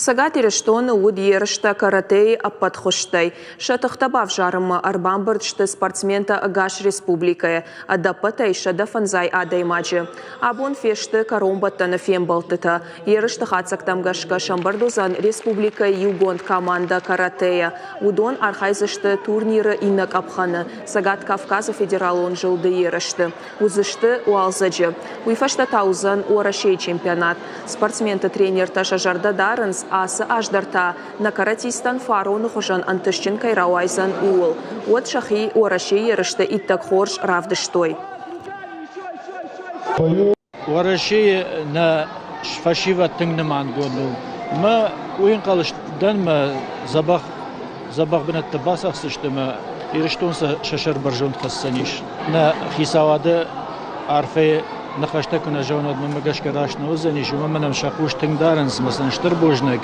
Цӕгат Ирыстоны уыд ерыстӕ каратэйы ӕппӕт хуызтӕй. Сӕ тыхтӕ бавзарынмӕ ӕрбамбырд сты спортсментӕ ӕгас республикӕйӕ, ӕдӕппӕтӕй 105 адӕймаджы. Абон фесты кӕронбӕттӕны фембӕлдтытӕ. Ерысты хатдзӕгтӕм гӕсгӕ сӕмбырд уыдзӕн республикӕйы иугонд командӕ каратэйӕ. Уыдон архайдзысты турниры иннӕ къӕпхӕны Цӕгат Кавказы федералон зылды ерысты. Уыдзысты уалдзӕджы. Уый фӕстӕ та уыдзӕн Уӕрӕсейы чемпионат. Спортсменты тренертӕ сӕ зӕрдӕ дарынц, ацы аз дӕр та нӕ каратисттӕн фароны хуызӕн ӕнтыстджын кӕй рауайдзӕн, ууыл. Уӕд сӕхи Уӕрӕсейы ерысты иттӕг хорз равдыстой. Уӕрӕсейы нӕ фӕсивӕд тынг нымангонд у. Мӕ уый ӕнхъӕл дӕн мӕ дзӕбӕх дзӕбӕх бынӕттӕ бацахсдзысты ӕмӕ Ирыстон сӕ сӕр бӕрзонд хӕсдзӕнис. Нӕ хицауады арфӕйы ныхӕстӕ куы нӕ зӕгъон, уӕд мӕнмӕ гӕсгӕ раст нӕ уыдзӕнис, уымӕн ӕмӕ нӕм сӕ хъус тынг дарынц ӕмӕ сын стыр бузныг.